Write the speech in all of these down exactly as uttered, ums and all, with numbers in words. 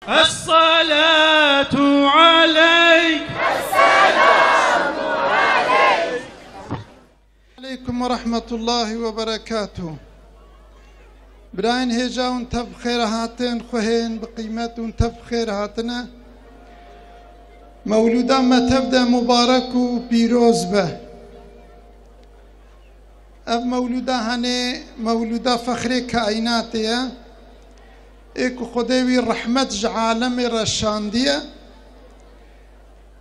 الصلاة عليك. السلام عليك. Aleykum ve rahmetullahi ve berekatuh. Birayên hêja hûn tev xêr hatin, xwehên bi qîmet hûn tev xêr hatine. Mewlûda me tev de mubarek û pîroz be. Ev mewlûda henê mewlûda fexrê kaînatê ye. Ê ku Xwedê wî rehmet ji alemê re şandiye.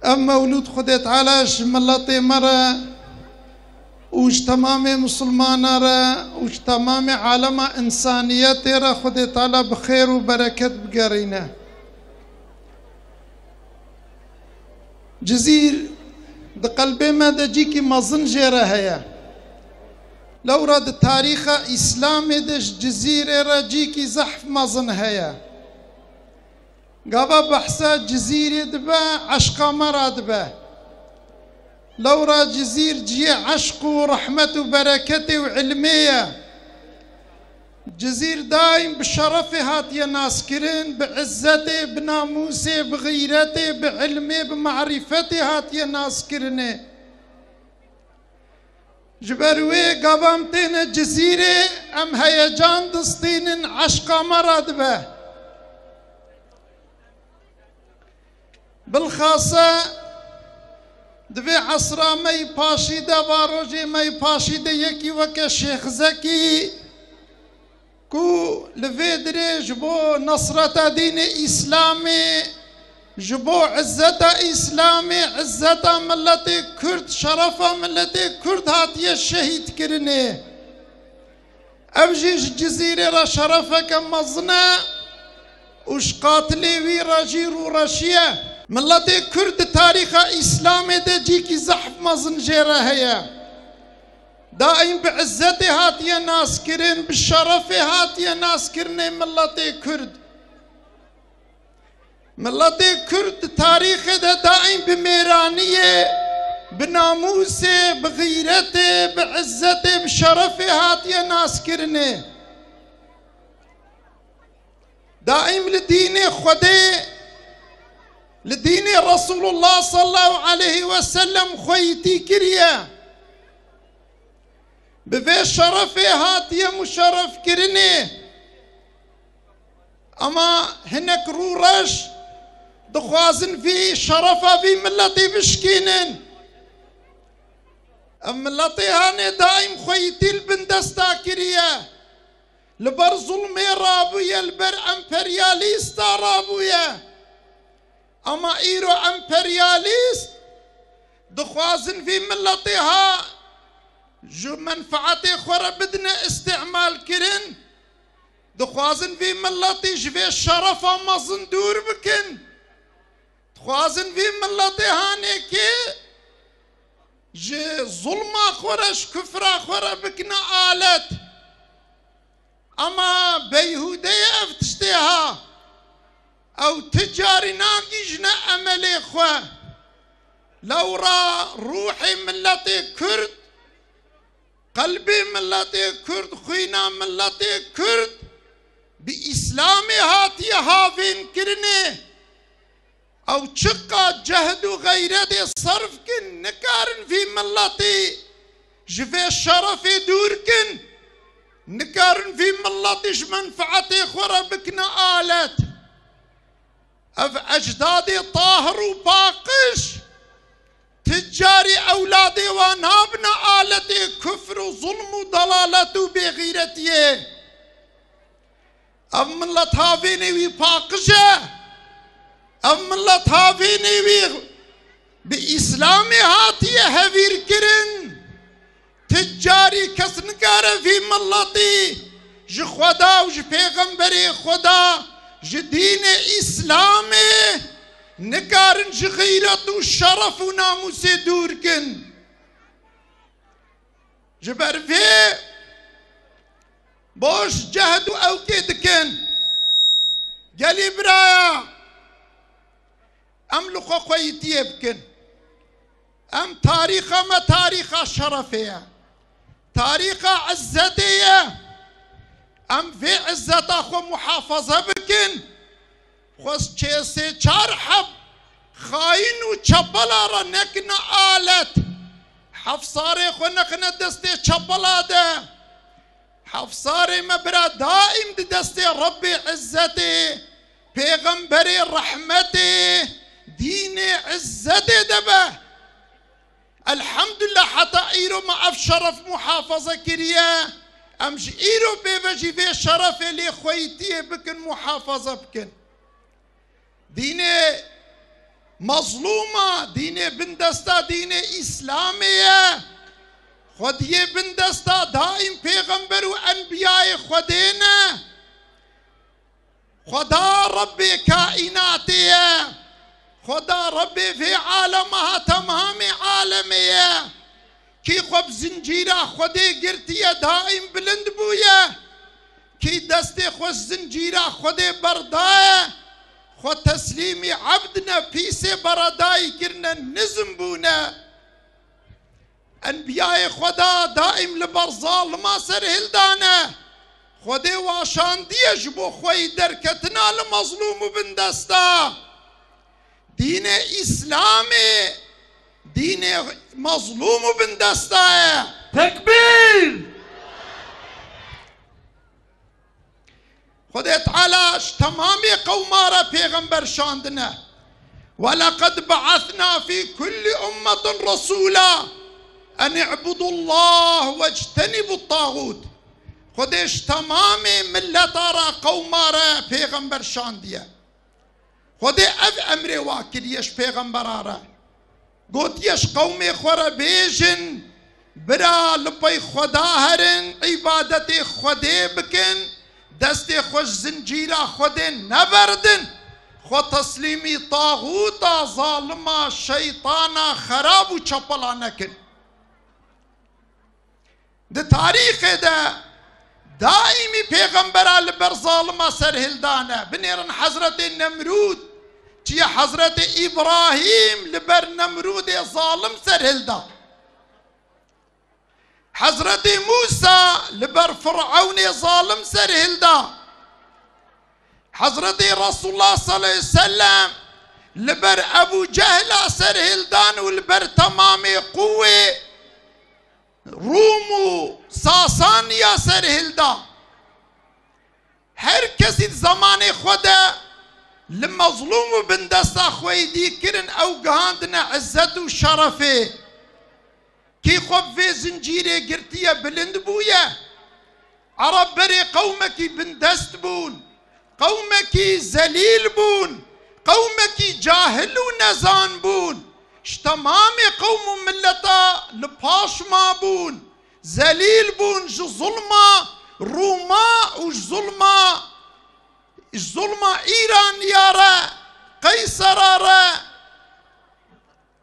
Ev mewlûd Xwedê Teala ji miletê me re û ji temamê misilmana re û ji temamê alema însaniyetê re Xwedê Teala bi xêr û bereket bigerîne. Cizîr di qelbê me de cîkî mezin jê re heye. Lewra di tarîxa Îslamê de ji Cizîrê re cîkî zehf mezin heye. Gava behsa Cizîrê dibe, eşqa me radibe. Lewra Cizîr cihê eşq û rehmet û bereketê û ilmê ye. Cizîr daîm bi şerefê hatiye naskirin, bi izzetê, bi namûsê, bi xîretê, bi ilmê, bi marîfetê hatiye naskirinê. Ji ber wê gava em têne Cizîrê, em heyecan distînin, eşqa me radibe. Bilxase di vê esra me yî paşî de, va rojê me yî paşî de yekî weke Şêx Zekî ku li vê dirê ji bo nesreta dînê Îslamê, ji bo izzeta Îslamê, izzeta miletê Kurd, şerefa miletê Kurd hatiye şehîdkirinê. Ev jî ji Cizîrê re şerefeke mezin e û ji qatilê wî re jî rûreşiye. Miletê Kurd di tarîxa Îslamê de cîkî zehf mezin jê re heye. Daîm bi izzetê hatiye naskirin, bi şerefê hatiye naskirinê miletê Kurd. Miletê Kurd di tarîxê de daîm bi mêraniyê, bi namûsê, bi xîretê, bi izzetê, bi şerefê hatiye naskirinê. Daîm li dînê Xwedê, li dînê Resulullah sallallahu aleyhi ve sellem xweyîtî kiriye. Bi vê şerefê hatiye muşerrefkirinê. Ama hinek rûreş dixwazin vî şerefa vî miletî bişkînin. Ev miletê hanê daîm xweyîtî li bin desta kiriye. Li ber zulmê rabûye, li ber emperyalîsta rabûye. Ama îro emperyalîst dixwazin vî miletê ha ji menfaetê xwe re bidine îstîmalkirin. Dixwazin vî miletî ji vê şerefa mezin dûr bikin. Dixwazin vî miletê hanê ki ji zulma xwe re, ji kufra xwe re bikine alet. Ama beyhûdeyê ev tiştê ha. Ew ti carî nagihîjine emelê xwe. Lewra ruhê miletê Kurd, qelbê miletê Kurd, xwîna miletê Kurd bi Îslamê hatiye havênkirinê. Ew çiqas cehd û xeyretê serf kin, nikarin vî miletî ji vê şerefê dûr kin, nikarin vî miletî ji menfaetê xwe re bikine alet. Ev ecdadê tahir û paqij ti carî ewladê wan nabine aletê kufr û zulm û delalet û bêxîretiyê. Ev milet havênê wî paqij e. Ev milet havênê wî bi Îslamê hatiye hevîrkirin. Ti carî kes nikare vî miletî ji Xweda û ji pêxemberê Xweda, ji dînê Îslamê nikarin ji xîret û şeref û namûsê dûr kin. Ji ber vê boş cehd û ewkê dikin. Gelî biraya, em li xwe xweyîtiyê bikin. Em tarîxa me tarîxa şerefê ye. Tarîxa izzetê ye. Em vê izzeta xwe muhafaza bikin. Xwest çê sê çar heb xayîn û çepela re nekine alet. Hefsarê xwe nexine destê çepela de. Hefsarê me bira daîm di destê Rebbê Izzetê, Pêxemberê Rehmetê, dînê Izzetê de be. Elhamdulillah, heta îro me ev şeref muhafaza kiriye. Em ji îro pê ve jî vê şerefê lê xweyîtiyê bikin, muhafaza bikin. Dînê mezlûma, dînê bindesta dînê Îslamê ye. Xwediyê bindesta daîm pêxember û enbiyayê Xwedê ne. Xweda Rebbê kaînatê ye. Xweda Rebbê vê alema ha temamê alemê ye. Kî xwe bi zincîra Xwedê girtiye, daîm bilind bûye. Kî destê xwe ji zincîra Xwedê berdaye, xwe teslîmî ebd ne, pîsê beredayî kirine, nizm bûne. Enbiyayê Xweda daîm li ber zalima serhildane. Xwedê wa şandiye ji bo xweyî derketina li mezlûm û bindesta. Dînê Îslamê dînê mezlûm û bindesta ye. Tekbîr! Xwedê Teala ji temamê qewma re pêxember şandine. "Weleqed be'esna fî kullî ummetin resûla en i'budullahe wectenibut tağût." Xwedê ji temamê mileta re, qewma re pêxember şandiye. Xwedê ev emrê wa kiriye ji pêxembera re. Gotiye, ji qewmê xwe re bêjin, bira li pey Xweda herin, îbadetê Xwedê bikin, destê xwe ji zincîra Xwedê neberdin, xwe teslîmî taxûta, zalima, şeytana xerab û çepela nekin. Di tarîxê de daîmî pêxembera li ber zalima serhildane. Binêrin Hezretê Nemrûd, çiye Hezretê Îbrahîm li ber Nemrûdê zalim serhilda. Hezretê Mûsa li ber Firewnê zalim serhilda. Hezretê Resulullah sallallahu aleyhi ve sellem li ber Ebû Cehla serhildan û li ber temamê qûwê Rûm û Sasaniya serhilda. Her kesî di zemanê xwe de li mezlûm û bindesta xweyî dî kirin, ew gihandine izzet û şerefê. Kî xwe bi vê zincîrê girtiye, bilind bûye. Ereb berê qewmekî bindest bûn, qewmekî zelîl bûn, qewmekî cahil û nezan bûn. Ji temamê qewm û mileta li paş mabûn, zelîl bûn, ji zulma Rûma û ji zulma, ji zulma Îraniya re, Qeysera re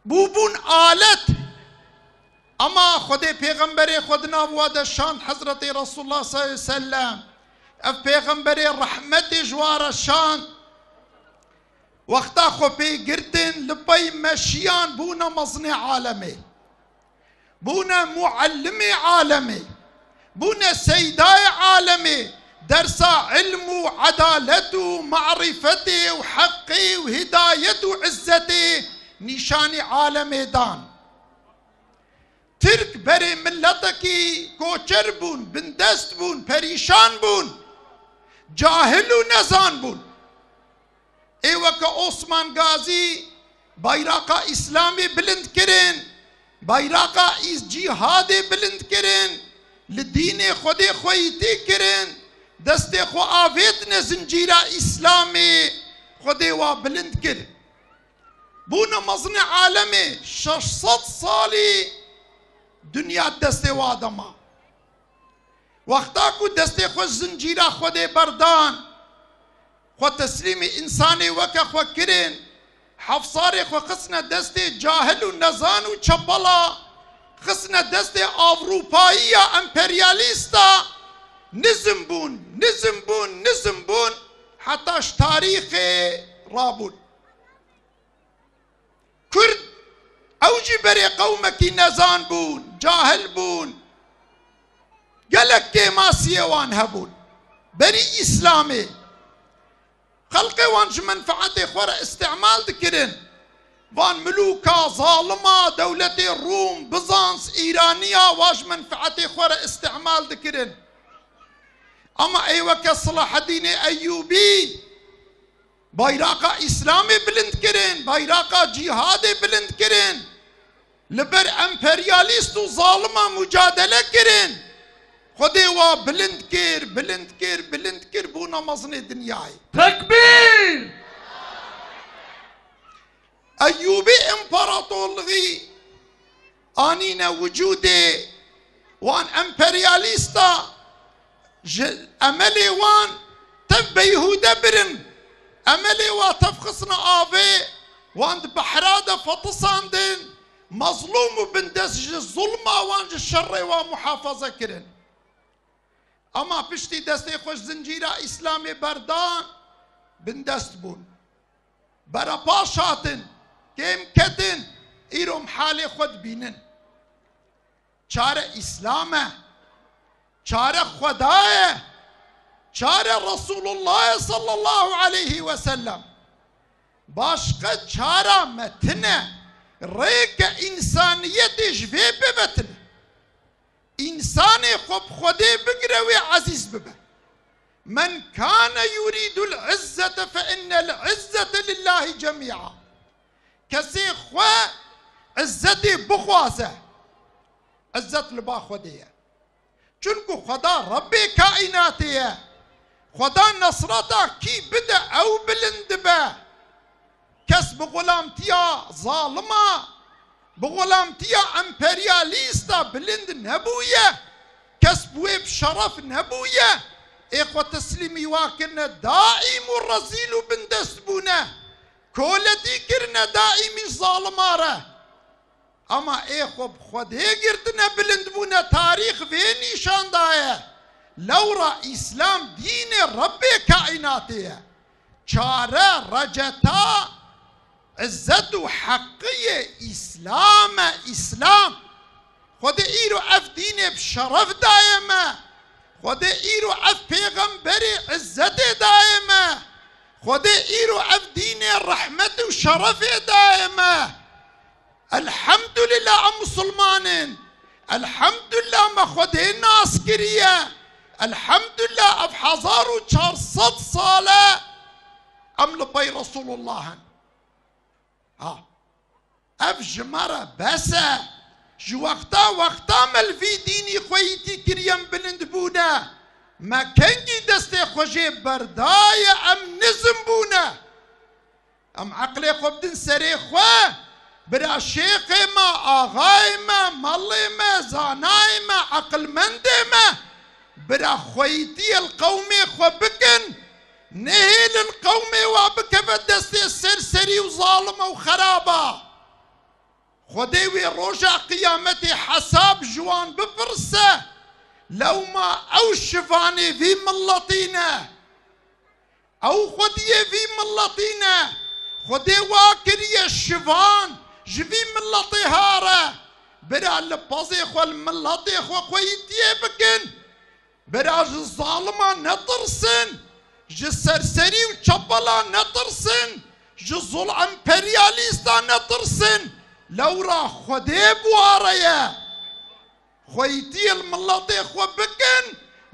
bûbûn alet. Ama Xwedê pêxemberê xwe di nav wa de şand, Hezretê Resulullah sallallahu aleyhi ve sellem. Ev pêxemberê rehmetê ji wa re şand. Wexta xwe pê girtin, li pey meşiyan bûne mezinê alemê. Bûne muallimê alemê. Bûne seydayê alemê. Dersa ilm û edalet û marîfetê û heqê û hidayet û izzetê nîşanî alemê dan. Tirk berê miletekî koçer bûn, bindest bûn, perîşan bûn, cahil û nezan bûn. Ê weke Osman Gazî bayraqa Îslamê bilind kirin, bayraqa îs-, cîhadê bilind kirin, li dînê Xwedê xweyîtî kirin, destê xwe avêtine zincîra Îslamê, Xwedê wa bilind kir. Bûne mezinê alemê, şeş sed salî dinya destê wa de ma. Wexta ku destê xwe ji zincîra Xwedê berdan, xwe teslîmî însanê weke xwe kirin, hefsarê xwe xistine destê cahil û nezan û çepela, xistine destê Avrûpayiya emperyalîsta, nizm bûn, nizm bûn, nizm bûn, heta ji tarîxê rabûn. Kurd, ew jî berê qewmekî nezan bûn, cahil bûn. Gelek kêmasiyê wan hebûn. Berî Îslamê. Xelqê wan ji menfeetê xwe re îstîmal dikirin. Van milûka zalima dewletê Rûm, Bizans, Îraniya wa ji menfeetê xwe re îstîmal dikirin. Ama ê weke Silahedînê Eyûbî bayraqa Îslamê bilind kirin, bayraqa cîhadê bilind kirin. Li ber emperyalîst û zalima mucadele kirin. Xwedê wa bilind kir, bilind kir, bilind kir, bûna mezinê dinyayê. Tekbîr! Eyûbî împaratorluğî anîne wicûdê wan emperyalîsta, ji emelê wan tev beyhûde birin. Emelê wa tev xistina avê, wan di behra de fetisandin, mezlûm û bindest ji zulma wan, ji şerê wan muhafaza kirin. Ama piştî destê xwe ji zincîra Îslamê berdan, bindest bûn. Berepaş hatin, kêm ketin, îro em halê xwe dibînin. Çare Îslam e. Çare Xweda ye. Çare Resulullah sallallahu aleyhi ve sellem. Başqe çara me tine. Rêke însaniyetê ji vê bibe tine. Însanê xwe bi Xwedê bigire, wê ezîz bibe. Men kane yuridul izzete fe innel izzete lillahi cemia. Kesê xwe izzetê bixwaze, izzet li ba Xwedê ye. Çunku Xweda Rebbê kaînatê ye. Xweda nesreta kî bide, ew bilind dibe. Kes bi xulamtiya zalima, bi xulamtiya emperyalîsta bilind nebûye. Kes bi wê bi şeref nebûye. Ê xwe teslîmî wa kirine, daîm û rezîl û bindest bûne. Koletî kirine daîmî zalima re. Ama ê xwe bi Xwedê girtine, bilind bûne, tarîx vê nîşan daye. Lewra Îslam dînê Rebbê kaînatê ye. Çare, receta, izzet û heqiyê Îslam e, Îslam. Xwedê îro ev dînê bi şeref daye me. Xwedê îro ev pêxemberê izzetê daye me. Xwedê îro ev dînê rehmet û şerefê daye me. Elhamdulillah em misilman in. Elhamdulillah me Xwedê nas kiriye. Elhamdulillah ev hezar û çar sed sal e em li pey Resulullah in. Ha. Ev ji me re bes e. Ji wexta wexta me li vî dînî xweyîtî kiriye, em bilind bûne. Me kengî destê xwe jê berdaye, em nizm bûne. Em eqlê xwe bidin serê xwe, bira şêxê me, axayê me, melê me, zanayê me, eqilmendê me, bira xweyîtiyê li qewmê xwe bikin, nehêlin qewmê wa bikeve destê serserî û zalima û xeraba. Xwedê wê roja qiyametê hesab ji wan bipirse, lewma ew şivanê vî miletî ne. Ew xwediyê vî miletî ne. Xwedê wa kiriye şivan, ji vî miletê hare. Bira li pezê xwe, li miletê xwe xweyîtiyê bikin. Bira ji zalima netirsin, ji serserî û çepela netirsin, ji zul emperyalîsta netirsin. Lewra Xwedê bi wa re ye. Xweyîtiyê li miletê xwe bikin,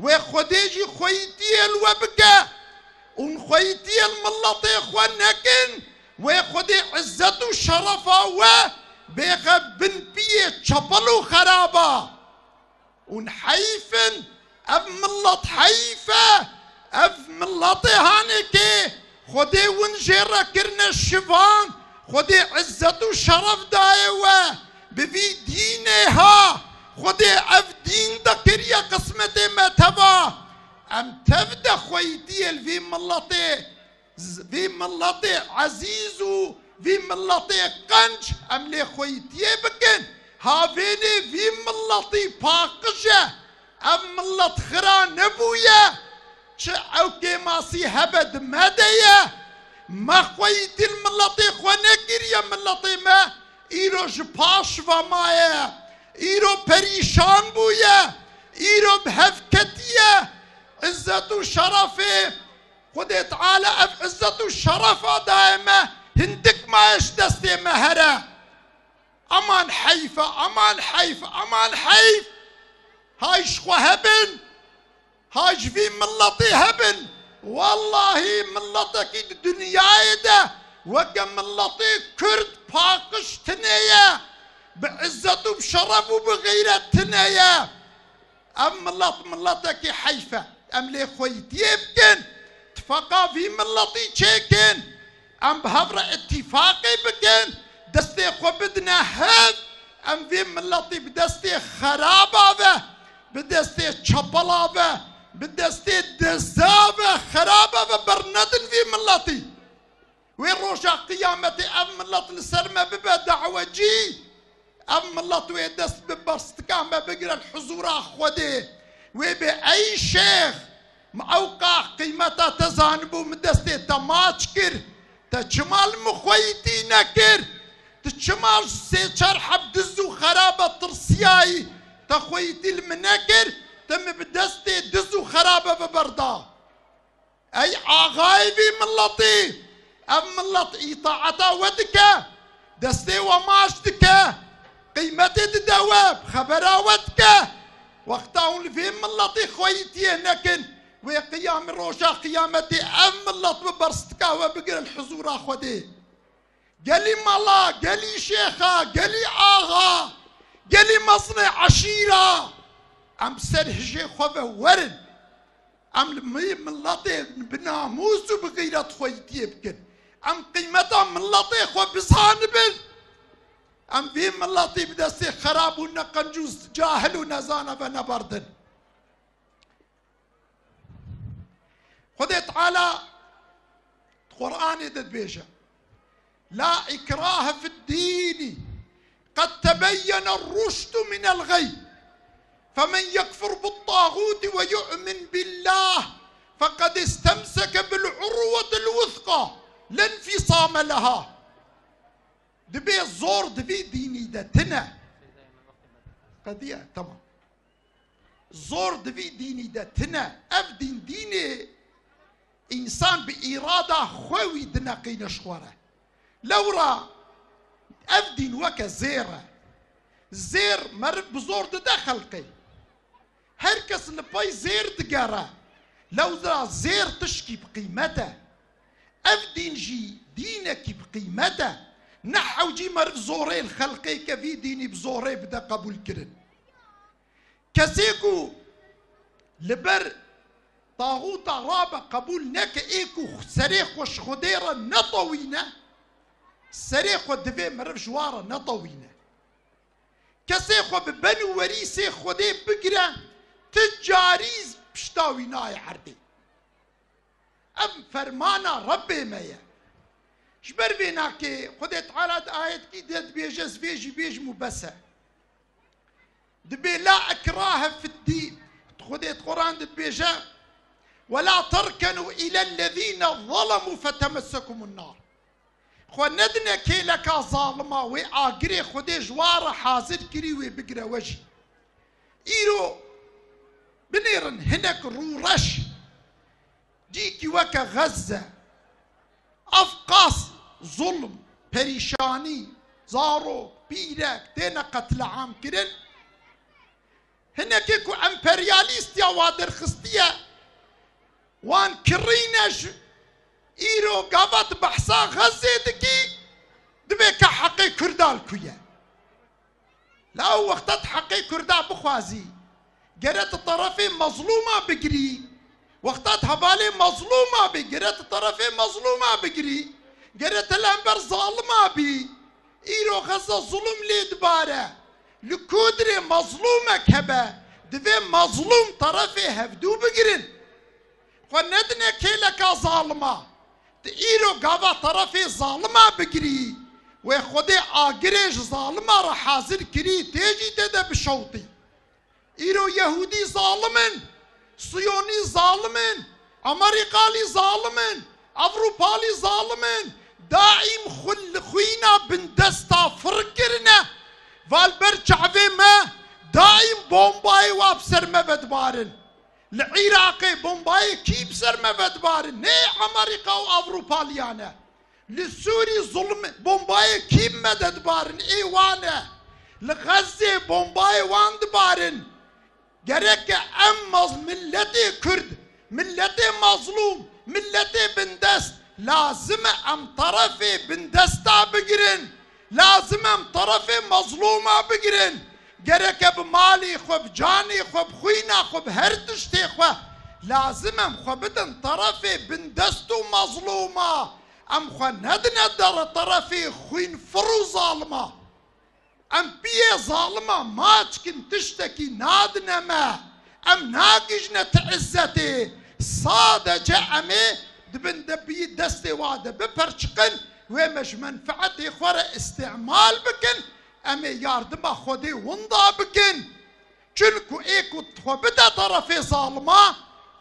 wê Xwedê jî xweyîtiyê li we bike. Hûn xweyîtiyê li miletê xwe nekin, wê Xwedê izzet û şerefa we bêxe bin piyê çepel û xeraba. Hûn heyf in, ev milet heyf e, ev miletê hanê kê Xwedê win jê re kirine şivan, Xwedê izzet û şeref daye we. Bi vî dînê ha, Xwedê ev dîn de kiriye qismetê me teva. Em tev de xweyîtiyê li vî miletê, z-, vî miletê ezîz û vî miletê qenc em lê xweyîtiyê bikin. Havênê vî miletî paqij e. Ev milet xira nebûye, çi ew kêmasî hebe di me de ye. Me xweyîtî li miletê xwe nekiriye, miletê me îro ji paş ve maye, îro perîşan bûye, îro bi hev ketiye. Izzet û şerefê Xwedê Teala ev izzet û şerefa daye me, hindik maye ji destê me here. Aman heyf e, aman heyf, aman heyf. Hay ji xwe hebin, hay ji vî miletê hebin. Wellahî miletekî di dinyayê de weke miletê Kurd paqij tune ye. Bi izzet û bi şeref û bi xeyret tune ye. Ev milet miletekî heyf e. Em lê xweyîtiyê bikin, tifaqa vî miletî çêkin. Em bi hev re îtîfaqê bikin, destê xwe bidine hev. Em vê miletî bi destê xeraba ve, bi destê çepela ve, bi destê deza ve, xeraba ve bernedin vî miletî. Wê roja qiyametê ev milet li ser me bibe dawecî. Ev milet wê dest bi berstika me bigire li huzûra Xwedê. Wê bê ey şêx, me ewqa qîmeta te zanibû, min destê te maç kir. Te çima li min xweyîtî nekir? Tu çima ji sê çar heb diz û xerabe tirsiyayî? Te xweyîtî li min nekir, te min bi destê diz û xerabe ve berda. Ey axayê vî miletî, ev milet îtaeta we dike, destê we maç dike, qîmetê dide we, xebera we dike. Wexta hûn li vê miletî xweyîtiyê nekin, wê qiyamê roja qiyametê ev milet bi berstika we bigire li huzûra Xwedê. Gelî mala, gelî şêxa, gelî axa, gelî mezinê eşîra, em ser hijê xwe ve werin. Em li mi-, miletê bi namûs û bi xeyret xweyîtiyê bikin. Em qîmeta miletê xwe bizanibin. Em vê miletê bi destê xerab û neqenc û cahil û nezana ve neberdin. Xwedê Teala di Qur'anê de dibêje, "La ikrahe fid dînî, qed tebeyyene ruşdu minel ğey, femen yekfur bit tağûti ve yu'min billah, feqed istemseke bil urwetil wuthqa, lenfisame leha." Dibê zor di vî dînî de tine. Qediye, tamam. Zor di vî dînî de tine. Ev dîn, dînê însan bi îrada xwe wî dineqîne ji xwe re. Lewra ev dîn weke zêr e. Zêr meriv bi zor dide xelqê. Her kes li pey zêr digere. Lewra zêr tişkî bi qîmet e. Ev dîn jî dînekî bi qîmet e. Ne hewcî meriv zorê li xelqê ke vî dînî bi zorê bide qebûl kirin. Kesê ku li ber taxûta rabe qebûl neke, ê ku serê xwe ji Xwedê re netewîne, serê xwe divê meriv ji wan re netewîne. Kesê xwe bi ben û werîsê Xwedê bigire, ti carî pişta wî nayê erdê. Ev fermana Rebbê me ye. Ji ber vê nakê Xwedê Teala di ayetkî de dibêje, ez vê jî bêjim û bes e. Dibê la ikrahe fid dîn. Xwedê di Quran de dibêje, "Ve la terkenû ilellezîne zalemû fetemessekumun nar." Xwe nedine kêleka zalima, wê agirê Xwedê ji wan re hazir kirî, wê bigire we jî. Îro binêrin hinek rûreş, cîkî weke Xezze, ev qas zulm, perîşanî, zarok, pîrek têne qetleam kirin. Hinekê ku emperyalîst ya wa derxistiye, wan kirîne ji îro gava tu behsa Xezzê dikî, divê ke heqê Kurda li ku ye. La ew wexta tu heqê Kurda bixwazî, gere tu terefê mezlûma bigirî. Wexta tu hevalê mezlûma bî, gere tu terefê mezlûma bigirî. Gere tu li hember zalima bî. Îro Xezze zulm lê dibare. Li ku dirê mezlûmek hebe, divê mezlûm terefê hevdû bigirin. Xwe nedine kêleka zalima. Tu îro gava terefê zalima bigirî, wê Xwedê agirê ji zalima re hazir kirî, tê jî tê de bişewtî. Îro Yehûdî zalim in, Siyonî zalim in, Amerîkalî zalim in, Ewropalî zalim in, daîm xwe li xwîna bindesta fir kirine, va li ber çavê me daîm bombayê wa bi ser me ve dibarin. Li Iraqê bombayê kî bi ser me vedibarin? Nê Amerîka û Ewropaliyan e. Li Sûrî zulm, bombayê kî bi me dedibarin? Ê wan e. Li Xezzê bombayê wan dibarin. Gereke em maz-, milletê Kurd, milletê mazlûm, milletê bindest, lazim e em terefê bindesta bigirin. Lazim e em terefê mazlûma bigirin. Gereke bi malê xwe, bi canê xwe, bi xwîna xwe, bi her tiştê xwe, lazim e em xwe bidin terefê bindest û mazlûma. Em xwe nedine dere terefê xwînfir û zalima. Em piyê zalima maçkin tiştekî nadine me. Em nagihîjine ti izzetê. Sadece em ê di bin de bî destê wa de biperçiqin, wê me ji menfeetê xwe re îstîmal bikin, em ê yardima Xwedê winda bikin. Çunku ê ku xwe bide terefê zalima,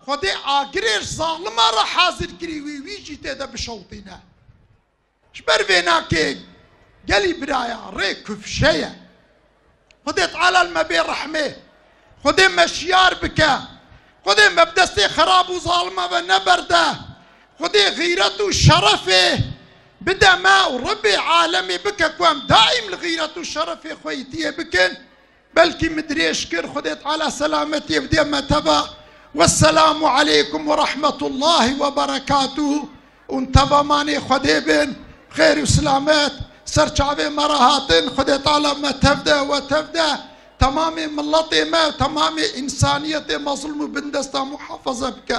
Xwedê agirê ji zalima re hazir kirî wî, wî jî tê de bişewtîne. Ji ber vê nakê gelî biraya rê kufşe ye. Xwedê Teala li me bê rehmê. Xwedê me şiyar bike. Xwedê me bi destê xerab û zalima ve neberde. Xwedê xîret û şerefê bide me û Rebbê alemê bike ku em daîm li xîret û şerefê xweyîtiyê bikin. Belkî min dirêj kir, Xwedê Teala selametiyê bidê me teva. Wesselamu aleykum ve rahmetullahi ve berekatuhu. Hûn teva manê Xwedê bin, xêr û silamet ser çavê me re hatin. Xwedê Teala me tev de, we tev de, temamê miletê me, temamê însaniyetê mezlûm û bindesta muhafaza bike.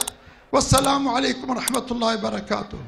Wesselamu aleykum ve rahmetullahi ve berekatuhu.